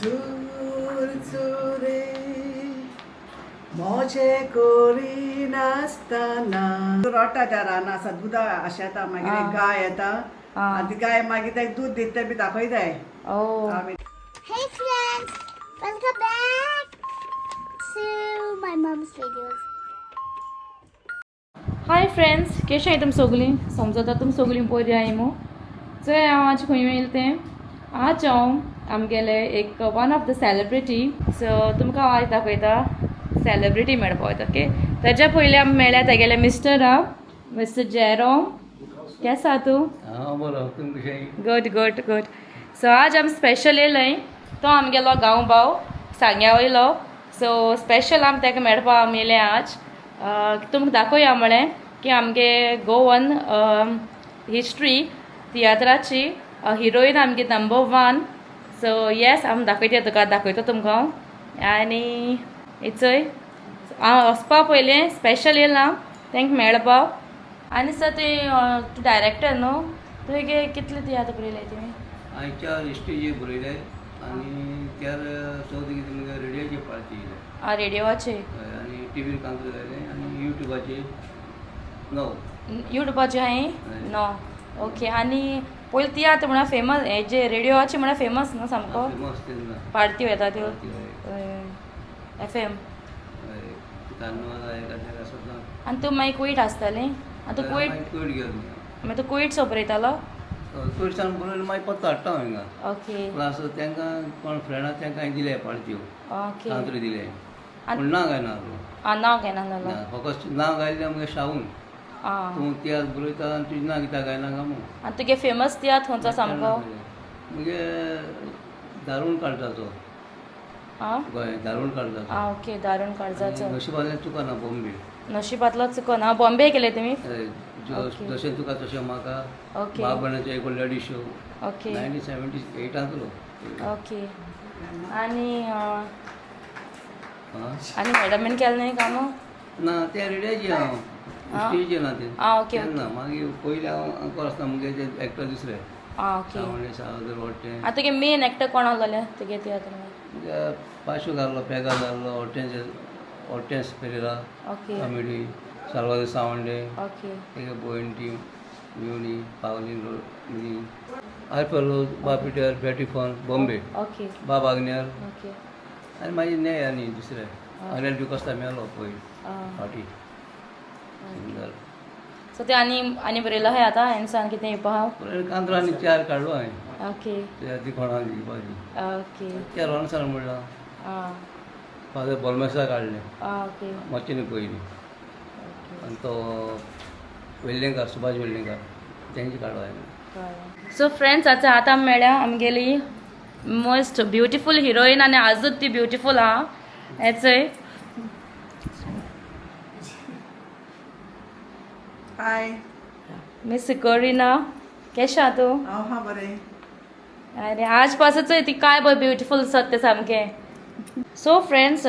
चुरचुरे मोजे करिनासतना रोटा त्या रानां आसा, दुदा आशेता, मागीर एक गाय येता आनी ती गाय मागीर ताका दूद दिता, तें बी दाखयताय ओ. आमी. Hey friends, welcome back to my mom's videos. Hi friends, केशें आहाय तुम सगलीं? समजता तुम सगलीं बरी आहाय मू. चोय, हांव आज खंय येयलें तें. आज हांव आमगेले एक one of the celebrity, so तुमकां हांव आज दाखयता सेलिब्रिटी मेळपा वयता. ओके, तेज्या पयलीं आमी मेळ्ळ्या तेगेले मिस्टरा, मिस्टर जेरोम. केसो आहा तूं? हांव बरो, तुमी कशें? Good good good. सो आज आमी स्पेशल येयलंय, तो आमगेलो गांव भाव सांग्या वयलो. सो स्पेशल आमी ताका मेळपा आमी येयले आज. तुमकां दाखोवया म्हळें की आमगे गोवन हिस्ट्री तियात्राची हिरोईन आमगे नंबर वन. सो येस, आमी दाखयता तुका, दाखयता तुमकां हांव. आनी चोय, हांव वचपा पयलें स्पेशल येयलां तांकां मेळपाक. आनी सर, तुवें, तूं डायरेक्टर न्हू, तुवें कितले तियात्र बरयले तुवें? हांवें चार स्टेजीर बरयले आनी चार चवदा कितें मुगे रेडियोचे पार्टी येयले. आं, रेडियोचे. हय, आनी टिवीर कांतूर घायले आनी युट्यूबाचेर णव. युट्यूबाचे हांवें णव. ओके, आनी पयलीं तियात्र म्हणल्यार फेमस हे जे रेडियोचे म्हणल्यार फेमस न्हू सामको? फेमस तेन्ना. पार्टी वयता त्यो. पार्टी, हय. F M. हय, कार्नवाल सद्दां. आनी तूं मागीर कुवेट आसतालें आनी तूं कुवेट? मागीर कुवेट गेलो. मागीर तूं कुवेट सो बरयतालो? कुवेट सावन बरोवन मागीर पत्तो हाडटा हांव हिंगा. प्लस तांकां कोण फ्रेंडा तांकां हांवें दिले पार्ट्यो. कांतूर दिले, पूण नांव घायना आसलो. आं, नांव घेना जालो. ना, फकत नांव घायलें आमगे शाहून. तूं तियात्र बरयता आनी तुजें नांव कित्याक घायना काय म्हूण. आनी तुगे फेमस तियात्र खंयचो सामको? मुगे दारूण काळजाचो. गोंय दारूण काळजाचो. आं, ओके, दारूण काळजाचो. नशिबांतलें चुकना, बॉम्बे. नशिबांतलो चुकना, आं, बॉम्बे केले तुमी. हय, जशें तुका तशें म्हाका. बाब भयणाचो एक लेडीज शो. 1978तांतलो. ओके, आनी आनी मॅडमीन केलें न्ही काम? ना, ते रेडियोचे हांव स्टेजीर ना ते. आं ओके तेन्ना मागीर पयलीं हांव अंकोर आसतना मुगे ते एक्टर दुसरे. सांवळे सावदर वाडटे. आतां तुगे मेन एक्टर कोण आसलेले तुगे तियात्रान? मुगे पाशू घाल्लो, पेगा घाल्लो, ऑर्टेन्स, ऑर्टेन्स पेरेरा. कॉमेडी साल्वादोर सावंडे. तेगे भयण ती मिवणी पावलीन मिनी आयफेलो, बा पिटर बेटीफोन बॉम्बे. बाब आग्नेल. आनी मागीर न्याय आनी दुसरे आग्नेल डिकोस्ता मेलो पयर फाटी सिंगर. सो ते आनी आनी बरयलो आहाय आतां एनसान कितें येवपा आहा? कांतरो आनी चार काडलो हांवें. ते ती कोणाक दिवपाची. चार वर्सां म्हणलां. फादर बोलमेसा काडलें. आं ओके मातशें पयलीं आनी तो वेल्लेंकार, सुभाष वेल्लेंकार, तेंचे काडलो हांवें. सो फ्रेंड्स, आतां आतां मेळ्ळ्या आमगेली मोस्ट ब्युटिफूल हिरोईन आनी आजूच ती ब्युटिफूल आहा. हें चोय. हाय. मिस करिना, केशें आहा तूं? हांव आहा बरें. आनी आज पासून चोय ती काय बरें ब्युटिफूल आसा तें सामकें. सो फ्रेंड्स,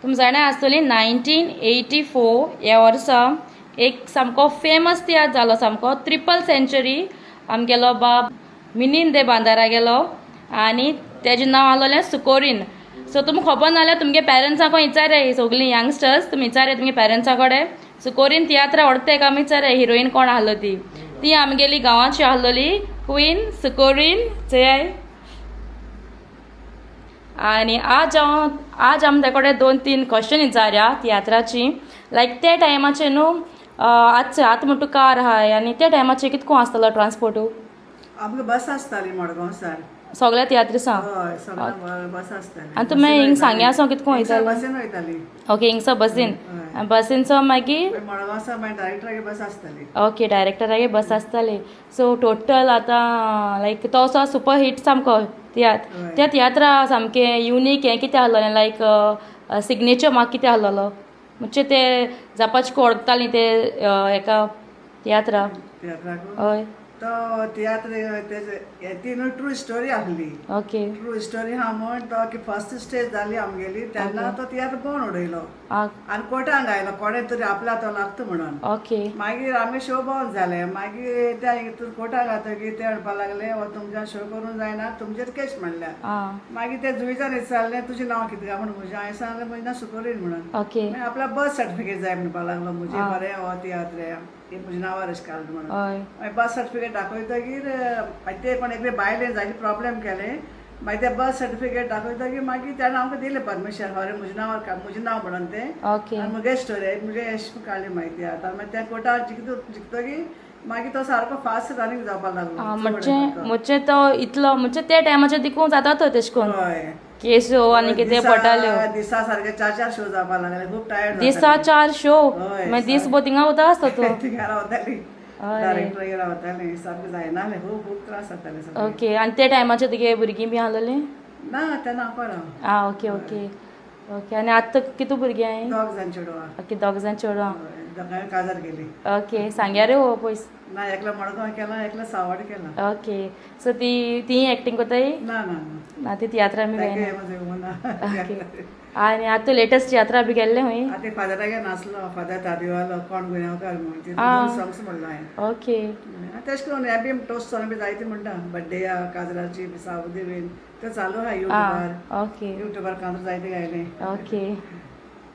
तुमी जाणा आसतली, 1984 ह्या वर्सा एक सामको फेमस तियात्र जालो, सामको ट्रिपल सेंचुरी, आमगेलो बाब मिनीन दे बांदारा गेलो आनी तेजें नांव आसलेलें सुकोरीन. सो तुमकां खबर नाल्यार तुमगे पेरंट्सांक विचाराय. सगलीं यंगस्टर्स, तुमी विचाराय तुमगे पेरंट्सां कडेन, सुकोरीन तियात्रा वळखताय काय विचाराय, हिरोईन कोण आसलो ती. ती आमगेली गांवाची आसलेली क्वीन सुकोरीन. चोयाय, आनी आज हांव, आज आमी ते कडेन दोन तीन क्वेश्चन विचारया तियात्राची. लायक ते टायमाचेर न्हू, आतां आतां म्हणटा कार आहाय, आनी त्या टायमाचेर कितको आसतालो ट्रान्सपोर्टू? आमकां बस आसताली मडगांव सावन. सगळ्या तियात्रिसां? हय, सगळ्या बस आसताली. आनी तुमी हिंग सांग्या सावन कितको वयताले? बसीन वयताली. ओके, हिंगसो बसीन. हय. बसीनचो मागीर? मडगांव सावन मागीर डायरेक्टरागे बस आसताली. ओके, डायरेक्टरागे बस आसताली. सो टोटल आतां लायक तो असो सुपर हिट सामको तियात्र. त्या तियात्रा सामकें युनीक हें कितें आसलेलें, लायक सिग्नेचर म्हाका कितें आसलेलो, म्हणजे ते जापाच वळखतालीं ते हेका तियात्रा? तियात्राक? हय. तो तियात्र ती न्हू ट्रू स्टोरी आहली. ओके. ट्रू स्टोरी आहा म्हण तो की फर्स्ट स्टेज जाली आमगेली तेन्ना तो तियात्र बंद उडयलो आनी कोर्टांक आयलो कोणें तरी आपल्या तो लागता म्हणून. ओके. मागीर आमगे शो बंद जाले. मागीर त्या हितून कोर्टाक घातकीर ते म्हणपाक लागले हो तुमच्यान शो करूंक जायना, तुमचेर केश म्हणल्या. मागीर ते जुविजान विचारलें तुजें नांव कितें काय म्हण म्हजें, हांवें सांगलें म्हजें नांव सुकोरीन म्हणून. ओके. मागीर आपल्या बर्थ सर्टिफिकेट जाय म्हणपाक लागलो, म्हजें बरें हो तियात्र हे म्हज्या नांवार अशें काडलें म्हणून. मागीर बर्थ सर्टिफिकेट दाखयतकीर मागीर ते कोण एकले बायलेन जायते प्रॉब्लेम केले. मागीर ते बर्थ सर्टिफिकेट दाखयतकीर मागीर ताणें आमकां दिलें परमिशन, हय म्हज्या नांवार म्हजें नांव म्हणून तें. आनी म्हगे स्टोरी म्हजे अशें काडली म्हायती. आतां मागीर त्या कोर्टार जिखतकीर मागीर तो सारको फास्ट रनींग जावपाक लागलो. म्हणजे म्हणजे तो इतलो म्हणजे त्या टायमाचेर देखून जाता तो तेश कोन्न हय. केसो आनी कितें पडटाल्यो. दिसा सारके 4-4 शो जावपाक लागले, खूब टायर्ड. दिसा 4 शो? हय. मागीर दीस भर थिंगा वता आसता तूं? थिंगा रावताली, डायरेक्टर रावताली, सारकें जायनालें, खूब खूब त्रास जाताले सगळे. ओके. आनी त्या टायमाचेर तुगे भुरगीं बी आहलोलीं? ना, तेन्ना हांव बरो. आं, ओके ओके ओके. आनी आतां कितू भुरगीं हांवें? दोग जाण चेडवां. ओके, दोग जाण चेडवां. दोगांय काजार गेली. ओके. सांग्यार हो पयस? ना, एकलो मडगांव केला, एकलो सावड केला. ओके. सो ती ती एक्टींग कोताय? ना ना. ना, ती तियात्रां बी ना. जायना. ओके. आनी आतां लेटस्ट तियात्रां बी गेल्ले खंय? आतां फादरागे नासलो, फादर तादिवालो कोण गुन्यांवकार म्हूण तितून सॉंग्स म्हणलो हांवें. ओके. तेश करून हें बी टोस्ट सॉंग बी जायते म्हणटा, बड्डेया काजराची सावदी बीन ते चालू आहा युट्यूबार. ओके. युट्यूबार कांदो जायते गायले. ओके,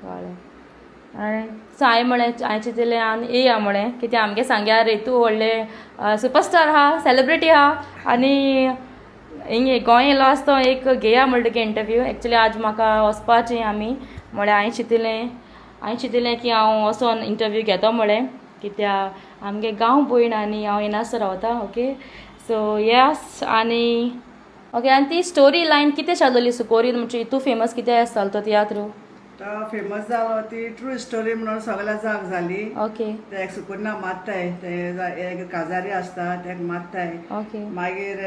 कळ्ळें. आनी सो हांवें म्हळें, हांवें चिंतलें आनी येया म्हळें कित्याक आमगे सांग्यार रितू व्हडलें सुपरस्टार आहा, सेलिब्रिटी आहा आनी हिंगे गोंय येयलो आसा तो एक घेया म्हणटकीर इंटरव्यू. एक्चुली आज म्हाका वचपाचें आमी म्हळ्यार हांवें चिंतलें की हांव वचोन इंटरव्यू घेतो म्हळें कित्याक आमगे गांव भयण आनी हांव येनासो रावता. Okay, so yes. आनी ओके, आनी ती स्टोरी लायन कितें चालवली सुकोरीन म्हणजे इतू फेमस कितें आसतालो तो तियात्र? तो फेमस जालो ती ट्रू स्टोरी म्हणून सगळ्या जाग जाली. ओके. ते एक सुकुन्ना मारताय, ते एक काजारी आसता तेका मारताय. ओके. मागीर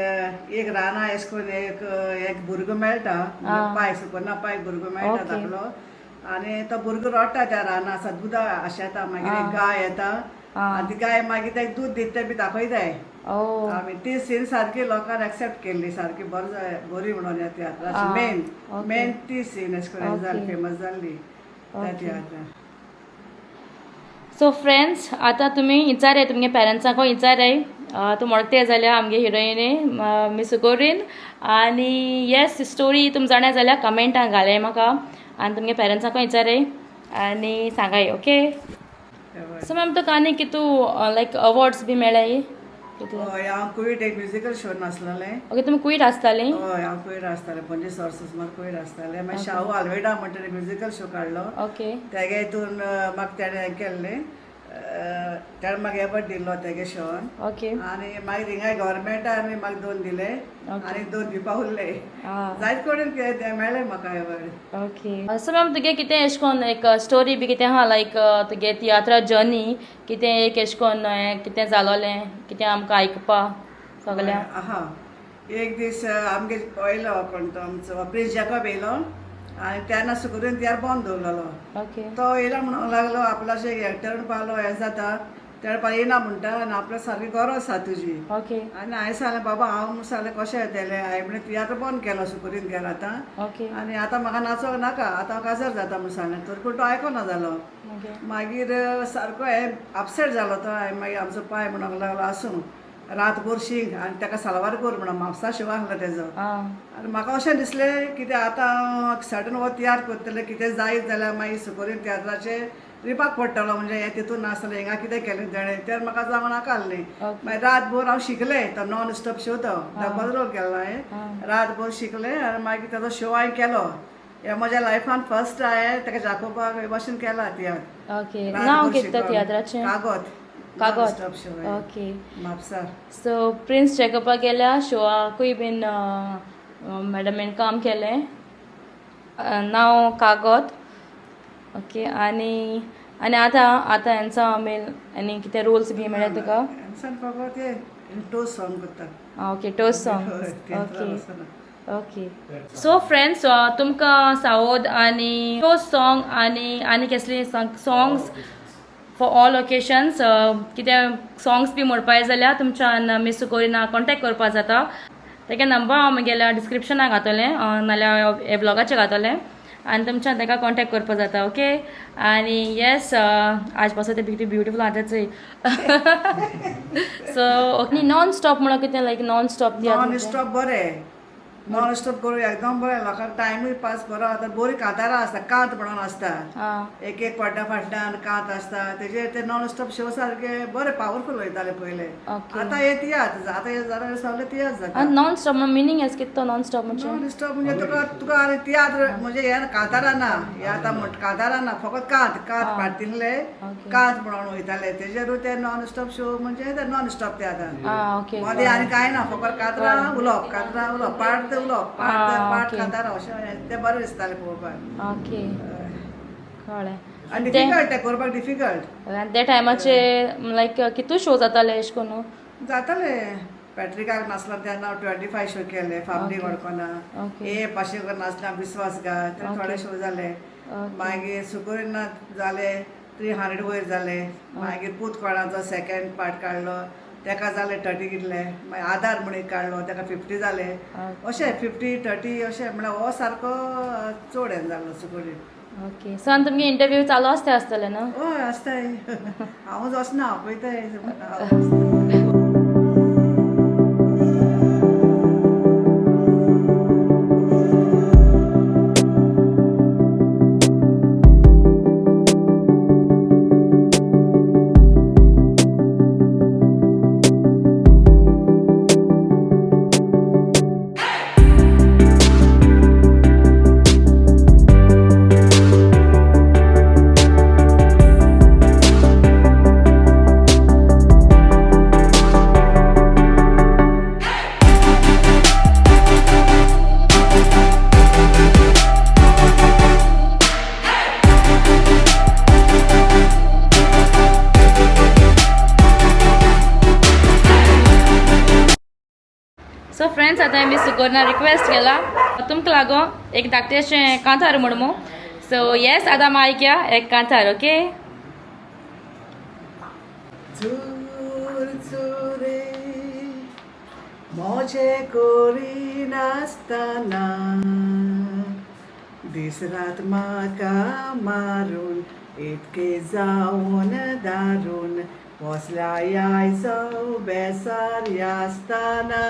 एक राना अशें करून एक एक भुरगो मेळटा, पाय सुकुन्ना पाय भुरगो मेळटा धाकलो आनी तो भुरगो रडटा त्या राना सदबुदा आशेता. मागीर एक गाय येता आनी ती गाय मागीर तेका दूद दिता ते बी दाखयताय. ओ. आमी ती सीन सारकी लोकांक एक्सेप्ट केल्ली, सारकी बरो बरी म्हणून ह्या तियात्राची मेन मेन ती सीन अशें करून जाली फेमस जाल्ली त्या तियात्रान. सो फ्रेंड्स, आतां तुमी विचाराय तुमगे पेरंट्सांकूय विचाराय, तूं वळखताय जाल्यार आमगे हिरोइने मिस सुकोरीन. आनी येस, स्टोरी तुमी जाणा जाल्यार कमेंटान घालाय म्हाका आनी तुमगे पेरंट्सांकूय विचाराय आनी सांगाय. ओके. सो मॅम, तुका आनी कितू लायक अवॉर्ड्स बी मेळ्ळाय कितले? हय, हांव कुवीट एक म्युजिकल शो नासलेलें. ओके, तुमी कुवीट आसतालीं? हय, हांव कुवीट आसतालें, 25 वर्सां सुमार कुवीट आसतालें. मागीर शाहू आल्वेडा म्हणटा म्युजिकल शो काडलो. तेगे हितून म्हाका तेणें हें केल्लें, तेणें म्हाका एवर्ड दिल्लो तेगे शोन. आनी मागीर हिंगाय गव्हर्मेंटान म्हाका 2 दिले आनी 2 दिवपा उरले. जायते कडेन तें मेळ्ळें म्हाका award. Okay. So ma'am, तुगे कितें एशें कोन्न एक स्टोरी बी कितें आहा, लायक तुगे तियात्रा जर्नी कितें एक एशें कोन्न कितें जालोलें कितें आमकां आयकपा सगळ्या? आहा, एक दीस आमगे येयलो कोण तो आमचो प्रिन्स जॅकब येयलो आनी तेन्ना सुकून तियार बंद दवरलेलो. तो येयलो म्हणूंक लागलो आपल्याशें एक्टर पावलो हें जाता तेणें पा येयना म्हणटा आनी आपल्या सारकी गरज आसा तुजी. आनी हांवें सांगलें, बाबा हांव म्हूण सांगलें कशें येतलें? हांवें म्हणलें तियात्र बंद केलो सुकुरीन गेलो आतां आनी आतां म्हाका नाचोंक नाका, आतां हांव काजार जाता म्हूण सांगलें. तर पूण तो आयकोना जालो. मागीर सारको हें अपसेट जालो तो. हांवें मागीर आमचो पाय म्हणूंक लागलो, आसूं, रातभर शींक आनी ताका साल्वार कर म्हणून. म्हापसा शो आसलो तेजो. आनी म्हाका अशें दिसलें कितें आतां हांव सडन हो तियार करतलें कितें जायत जाल्यार मागीर सुकोरीन तियात्राचेर रिपाक पडटलो, म्हणजे हें तितून नासलें, हिंगा कितें केलें तेणें तें म्हाका जावं नाका आसलें. मागीर रातभर हांव शिकलें, तो नॉन स्टॉप शो, तो डबल रोल केलो हांवें. रातभर शिकलें आनी मागीर ताजो शो हांवें केलो. हे म्हज्या लायफान फर्स्ट हांवें ताका जाकोबाक हे भाशेन केला तियात्र. ओके, नांव कितें त्या तियात्राचें? कागद. कागद. Stop show. Mapusa. So prince जॅकबा गेल्या शोआकूय बीन मॅडमीन काम केलें, नांव कागद. ओके. आनी आनी आतां आतां हेंचो आमी आनी कितें रोल्स बी मेळ्ळे तुका? हेंसान फकत हे टोस्ट सॉंग करता. Okay, toast song. हय, तियात्रान आसना. ओके. सो फ्रेंड्स, तुमकां सावद आनी टोस्ट सॉंग आनी आनी कसली सॉंग्स फॉर ऑल ओकेशन्स. कितें सॉंग्स बी म्हणपाक जाल्यार तुमच्यान मिस सुकोरीना कॉन्टेक्ट करपा जाता. तेगे नंबर हांव म्हगेल्या डिस्क्रिप्शनाक घातलें, नाल्यार हे ब्लॉगाचेर घातलें आनी तुमच्यान ताका कॉन्टेक्ट करपा जाता. ओके, आनी येस, आज पासून ते कितें ब्युटिफूल आहा चोय. सो नॉन स्टॉप म्हणून कितें, लायक नॉन स्टॉप? नॉन स्टॉप बरें, नॉन स्टॉप करूं एकदम बरें, लोकांक टायमूय पास बरो आतां. बरी कांतारां आसता, कांत म्हणून आसता, एक एक पड्डा फाटल्यान कांत आसता तेजेर. ते नॉन स्टॉप शो सारके बरे पावरफूल वयताले पयले. आतां हे तियात्र, आतां हे जाल्यार सगळे तियात्र जाता. नॉन स्टॉप मिनींग एस कितें तो नॉन स्टॉप म्हणजे? नॉन स्टॉप म्हणजे तुका तुका आनी तियात्र म्हणजे हे कांतारां ना, हे आतां म्हण कांतारां ना, फकत कांत कांत पार्टिल्ले कांत म्हणून वयताले तेजेरूय ते नॉन स्टॉप शो म्हणजे ते नॉन स्टॉप ते आतां. आं ओके मदें आनी कांय ना, फकत कातरां उलोवप, कातरां उलोवप, पाट ते उलोवप, पाट ते पाट कांतारां, अशें तें बरें दिसतालें पळोवपाक. ओके, कळ्ळें. आनी डिफिकल्ट तें करपाक, डिफिकल्ट. आनी त्या टायमाचे लायक कितू शो जाताले अशें करून? जाताले, पॅट्रिकाक नासलो तेन्ना 25 शो केले, फामडी वडकोना, ए पाशेकर नासला, विश्वासघात, ते थोडे शो जाले. मागीर सुकुरीना जाले 300 वयर जाले. मागीर पूत कोणाचो सेकंड पार्ट काडलो, तेका जाले 30 कितले. मागीर आधार म्हण एक काडलो, तेका 50 जाले. अशें 50 30 अशें म्हळ्यार हो सारको चड हें जालो सुकुरीन. ओके, सो आनी तुमगे इंटरव्यू चालू आसता आसतले न्हू? हय, आसताय. हांवूच वचना, हांव पळयताय, हांव वचना. सो फ्रेंड्स, आतां आमी सुकोरना रिक्वेस्ट केला तुमकां लागो एक धाकटेशें कांतार म्हण मू. सो येस, आतां आमी आयकया एक कांतार. ओके. चूर चुरे मोजे करिनासतना, दीस रात म्हाका मारून, इतके जावन दारून, बसल्या आयचो बेसार आसतना,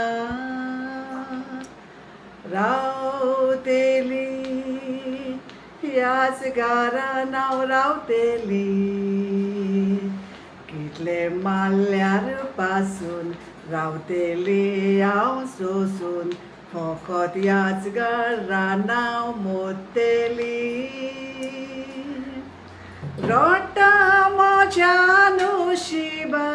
रावतेली ह्याच घरान हांव रावतेली, कितले मारल्यार पासून रावतेली हांव सोसून, फकत ह्याच घरान हांव मोत्तेली. रोटा म्हज्या नशिबा,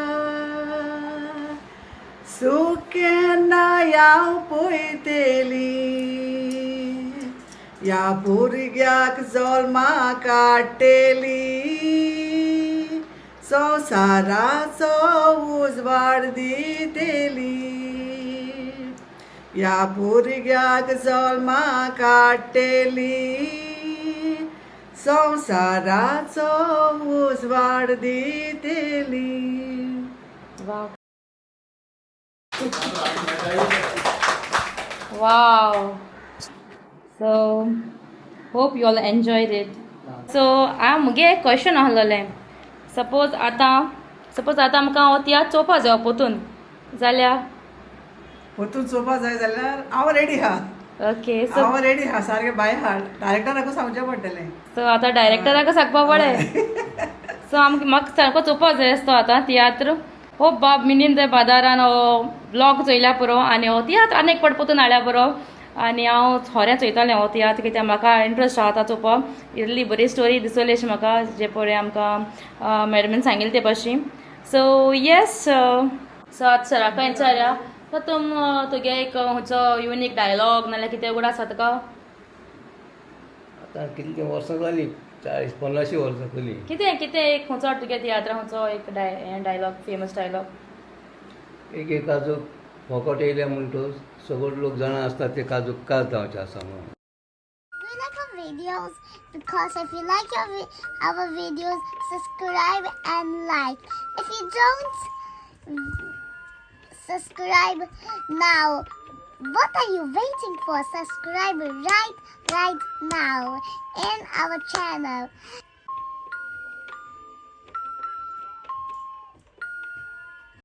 सूख केन्ना हांव पळयतेली, ह्या भुरग्याक जल्मा काडटेली, संवसाराचो उजवाड दितेली, ह्या भुरग्याक जल्मा काडटेली, संवसाराचो उजवाड दितेली. Wow. Wow. So hope you all enjoyed it. So हांव मुगे एक क्वेश्चन आहलोलें. सपोज आतां आमकां हो तियात्र चोवपा जायो पोतून जाल्यार? परतून चोवपा जाय जाल्यार हांव रेडी आहा. ओके, सो हांव रेडी आहा सारकें बाय हार्ट. डायरेक्टराकूच सांगचें पडटलें. सो आतां डायरेक्टराक सांगपा पडलें. सो आमकां म्हाका सारको चोवपा जाय आसतो आतां तियात्र. हो बाब मिनीन दे बाजारान हो ब्लॉग चोयल्या पुरो आनी हो तियात्र आनी एक फावट पोतून हाडल्या पुरो. आनी हांव थोरें चोयतालें हो तियात्र, कित्याक म्हाका इंट्रस्ट आहा आतां चोवपाक. इतली बरी स्टोरी दिसली अशी म्हाका, जे पळय आमकां मॅडमीन सांगिल्लें ते भाशेन. सो येस, सो आतां सराक विचारया, सो तुम तुगे एक खंयचो युनीक डायलॉग नाल्यार कितें उगडास आसा तुका? आतां कितलीं वर्सां जालीं, 40 50 वर्सां पयलीं. कितें कितें एक खंयचो तुगे तियात्रा खंयचो एक डायलॉग, फेमस डायलॉग? एक एक काजूक फोकट येयले म्हणटकच सगळे लोक जाणा आसता ते काजूक काज जावचे आसा म्हणून. Do you like a videos, because if you like our videos, subscribe and like. If you don't subscribe now, what are you waiting for? Subscribe right now in our channel.